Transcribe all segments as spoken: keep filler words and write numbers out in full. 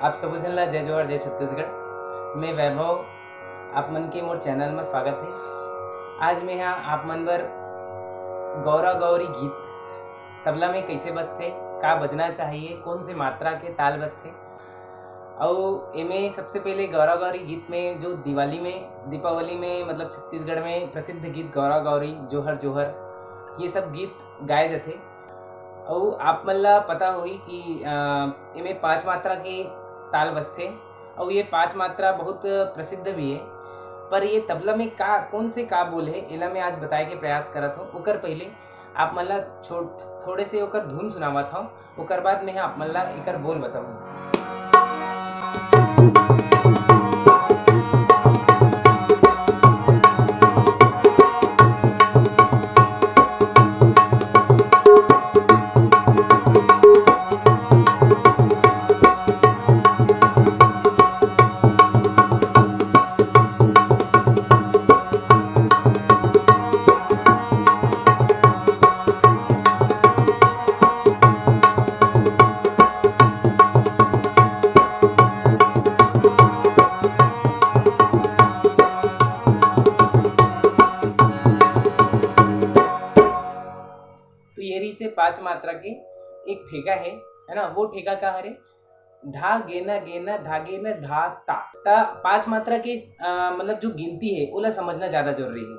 आप सबो झन ला जय जोहार, जय छत्तीसगढ़। मैं वैभव, आप मन के मोर चैनल में स्वागत है। आज मैं यहाँ आप मन बर गौरा गौरी गीत तबला में कैसे बजथे, का बजना चाहिए, कौन से मात्रा के ताल बजथे, अउ एमे सबसे पहले गौरा गौरी गीत में जो दिवाली में, दीपावली में, मतलब छत्तीसगढ़ में प्रसिद्ध गीत गौरा गौरी, जोहर जोहर, ये सब गीत गाए जाथे। अउ आप मन ला पता होही कि, अ, एमे पांच मात्रा के ताल बजथे, अउ ये पांच मात्रा बहुत प्रसिद्ध भी है। पर ये तबला में का, कौन से का बोल है, एला मैं आज बताए के प्रयास करत हूँ। ओकर पहले आप मन ला छोट-, थोड़े से ओकर धुन सुनावत हूँ, ओकर बाद मैं आप मन ला एकर बोल बताऊँ। तो ये रही से पांच मात्रा के एक ठेका है, है ना? वो ठेका का हरे? धा गेना गेना धा गेना धा ता। ता पांच मात्रा के, अ, मतलब जो गिनती है, ओला समझना ज्यादा जरूरी है।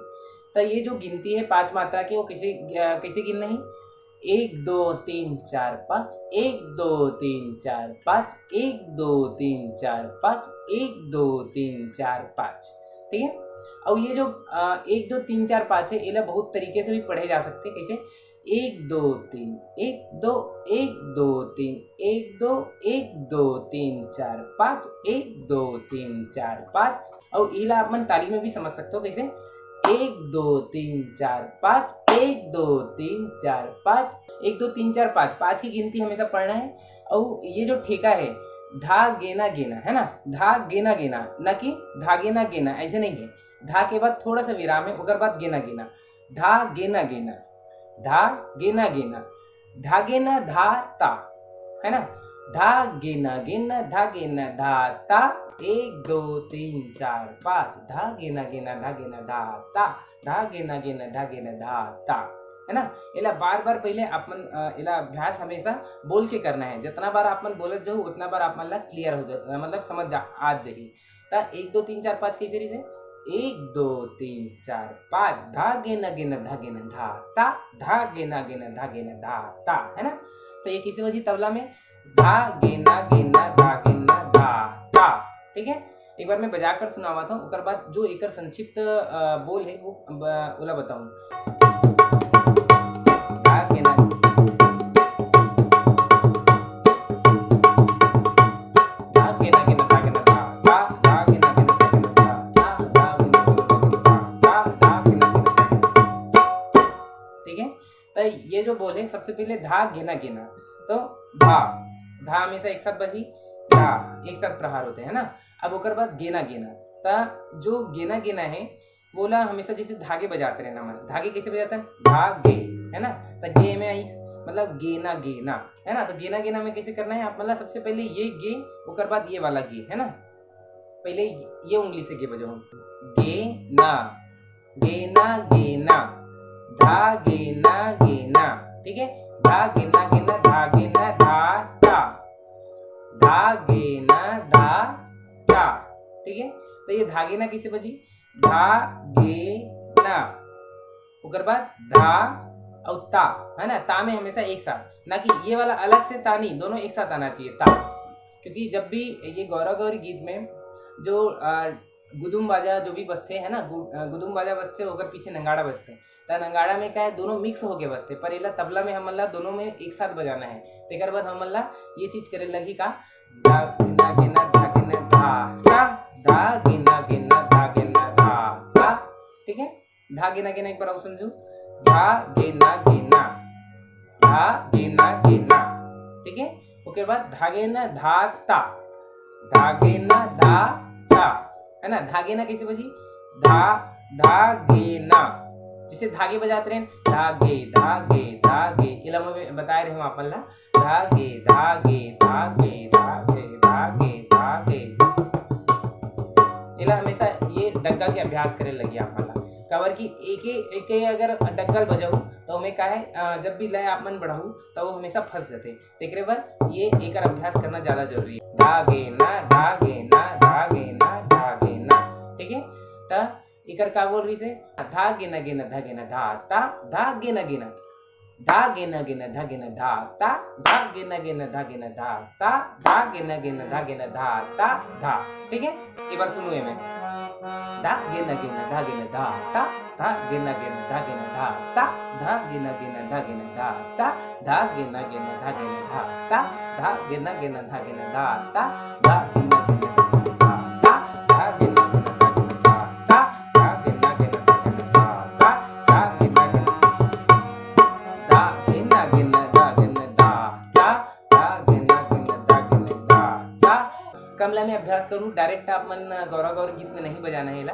ता ये जो गिनती है पांच मात्रा के, वो कैसे, अ, कैसे गिनना है? एक, दो, तीन, चार, पाँच, एक, दो, तीन, चार, पाँच, एक, दो, तीन, चार, पाँच, एक, दो, तीन, चार, पाँच। ठीक है? और ये जो, अ, एक, दो, तीन, चार, पाँच है, एला बहुत तरीके से भी पढ़े जा सकते हैं। कैसे? एक, दो, तीन, एक, दो, एक, दो, तीन, एक, दो, एक, दो, तीन, चार, पाँच, एक, दो, तीन, चार, पाँच। और इला आप मन ताली में भी समझ सकते हो। कैसे? एक, दो, तीन, चार, पाँच, एक, दो, तीन, चार, पाँच, एक, दो, तीन, चार, पाँच, पाँच की गिनती हमेशा पढ़ना है। और ये जो ठेका है, धा गेना गेना, है ना, धा गेना गेना, ना कि धा गेना गेना, ऐसे नहीं है। धा के बाद थोड़ा सा विराम है, ओकर बाद गेना गेना, धा गेना गेना, धा गेना गेना, धा गेना धा ता, है ना? धा गेना गेना धा गेना धा ता, एक, दो, तीन, चार, पाँच, धा गेना गेना धा गेना धा ता, धा गेना गेना धा गेना धा ता, है ना? एला बार बार पहले आप मन, अ, एला अभ्यास हमेशा बोल के करना है। जितना बार आप मन बोलत जाहू, उतना बार आप मन ला क्लियर हो जा, अ, मतलब समझ जा, आ जाही। ता एक, दो, तीन, चार, पाँच कैसे रही से? एक, दो, तीन, चार, पाँच, धा गेना गेना धा गेना धा ता, धा गेना गेना धा गेना धा ता, है ना? तो ये कैसे बजी तबला में? धा गेना गेना धा गेना धा ता। ठीक है, एक बार मैं बजा कर सुनावत हूँ, ओकर बाद जो एकर संक्षिप्त, अ, बोल है, वो ब-, ओला बताऊँ। धा गेना, धा गेना गेना धा गेना धा, धा, धा गेना गेना धा गेना धा, धा, धा गेना गेना धा गेना धा, धा, धा गेना गेना धा गेना। ठीक है, तो ये जो बोल है, सबसे पहले धा गेना गेना, तो धा, धा हमेशा एक साथ बजी, धा एक साथ प्रहार होते हैं ना। अब ओकर बाद गेना गेना, ता जो गेना गेना है, वोला हमेशा जैसे धागे बजाते रहना मन। धागे कैसे बजाते हैं? धागे, है ना? तो गे में आई, मतलब गेना गेना, है ना? तो गेना गेना में कैसे करना है आप? मतलब सबसे पहले ये गे, ओकर बाद ये वाला गे, है ना? पहले ये उंगली से गे बजाओ, गेना, गेना गेना, धा गेना गेना। ठीक है, धा गेना गेना धा गेना धा ता, धा गेना धा ता। ठीक है, तो ये धा गेना कैसे बजी? धा गेना, ओकर बाद धा अउ ता, है ना? ता में हमेशा एक साथ, ना कि ये वाला अलग से ता नहीं, दोनों एक साथ आना चाहिए, ता। क्योंकि जब भी ये गौरा गौरी गीत में जो, अ, गुदुम बाजा जो भी बजथे, है ना, गु-, अ, गुदुम बाजा बजथे, ओकर पीछे नंगाड़ा बजथे, त नंगाड़ा में का है, दोनों मिक्स होके बजथे, पर एला तबला में हमन ला दोनों में एक साथ बजाना है। तेकर बाद हमन ला ये चीज करे लगही का, धा गेना गेना धा गेना धा ता, धा गेना गेना धा गेना धा ता। ठीक है, धा गेना गेना एक बार और समझो, धा गेना गेना, धा गेना गेना। ठीक है, ओकर बाद धा गेना धा ता, धा गेना धा ता, है ना? धा गेना कैसे बजी? धा, धा गेना, जैसे धागे बजाते रहे, धागे धागे धागे, एला मैं बताए रहे हूँ आप मन ला, धागे धागे धागे धागे धागे। अभ्यास करे लगी आप मन ला। काबर कि एके, एके अगर डग्गल बजाहू, त ओमे का है, अ, जब भी लय आप मन बढ़ाहू, त वो हमेशा फंस जाथे। तेकरे बर ये एकर अभ्यास करना ज्यादा जरूरी है। धा गे ना, धा गे ना, धा गे ना, धा गे ना। ठीक है, त एकर का बोल रही से? धा गे ना गे ना धा गे ना धा ता, धा गे ना गे ना, धा गे ना गे ना धा गे ना धा ता, धा गे ना गे ना धा गे ना धा ता, धा गे ना गे ना धा गे ना धा ता, धा। ठीक है, एक बार सुनो ये में। धा गे ना गे ना धा गे ना धा ता, धा गे ना गे ना धा गे ना धा ता, धा गे ना गे ना धा गे ना धा ता, धा गे ना गे ना धा गे ना धा ता, धा गे ना गे ना धा गे ना धा ता, धा गे ना गे ना धा गे ना धा ता, धा गे ना गे ना धा गे ना धा ता, धा गे ना गे ना धा गे ना धा ता, धा गे ना गे ना, धा गे ना गे ना धा गे ना धा ता, धा गे ना गे ना धा गे ना धा ता। कम लय में अभ्यास करूँ, डायरेक्ट आप मन गौरा गौरी गीत में नहीं बजाना है ला।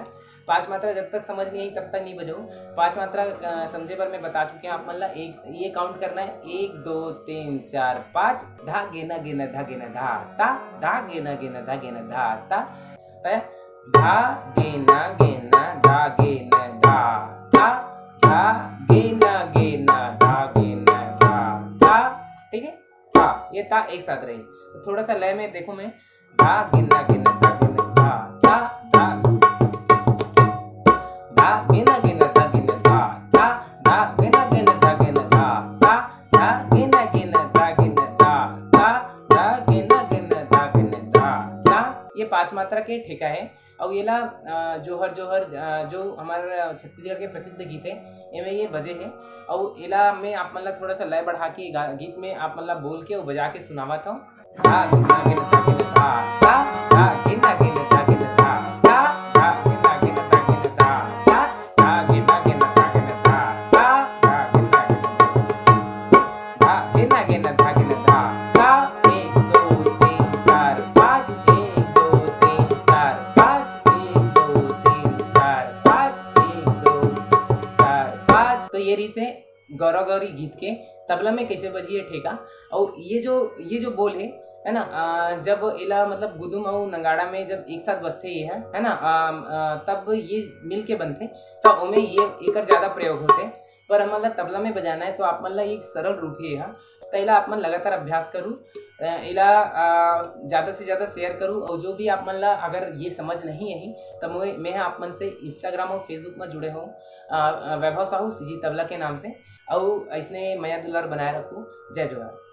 पांच मात्रा जब तक समझ नहीं आई तब तक नहीं बजाऊँ। पांच मात्रा, अ, समझे बर मैं बता चुके हैं आप मन ला। एक ये काउंट करना है, एक दो तीन चार पाँच। धा गे ना गे ना धा गे ना धा ता, धा गे ना गे ना धा गे ना धा ता। है? धा गे ना गे ना धा गे ना धा ता, धा गे ना गे ना धा गे ना धा ता। ठीक है, हाँ, ये ता एक साथ रही। तो थोड़ा सा लय में देखो मैं, धा गे ना गे ना धा गे ना धा ता, धा, धा गे ना गे ना धा गे ना धा ता, धा गे ना गे ना धा गे ना धा ता, धा गे ना गे ना धा गे ना धा ता, धा गे ना गे ना धा गे ना धा ता। ये पांच मात्रा के ठेका है। अउ एला, अ, जोहर जोहर, अ, जो हमार छत्तीसगढ़ के प्रसिद्ध गीत है, एमे ये बजे है। अउ एला मैं आप मन ला थोड़ा सा लय बढ़ा के गा-, गीत में आप मन ला बोल के अउ बजा के सुनावत हूँ। धा गे ना गे ना धा गे ना धा ता, धा गे ना गे ना धा गे ना धा ता, धा गे ना गे ना धा गे ना धा ता, धा गे ना गे ना धा गे ना धा ता, धा गे ना गे ना धा गे ना धा ता। एक दो तीन चार पाँच, एक दो तीन चार पाँच, एक दो तीन चार पाँच, एक दो चार पाँच। तो ये रही से गौरा गौरी गीत के तबला में कैसे बजी है ठेका। और ये जो, ये जो बोल है, है ना, अ, जब एला मतलब गुदुम अउ नगाड़ा में जब एक साथ बजथे ये है, है ना, अ, अ, तब ये मिल के बनथे, तो ओमे ये एकर ज्यादा प्रयोग होथे। पर हमन ला तबला में बजाना है, तो आप मन ला एक सरल रूप है यह, तो एला आप मन लगातार अभ्यास करू। अ, एला, अ, ज्यादा से ज्यादा शेयर करू, और जो भी आप मन ला अगर ये समझ नहीं आई, तो मैं, मैं आप मन से Instagram और Facebook में जुड़े हूँ, अ, अ, वैभव साहू सीजी तबला के नाम से। अउ ऐसने मया दुलार बनाए रखू। जय जोहार।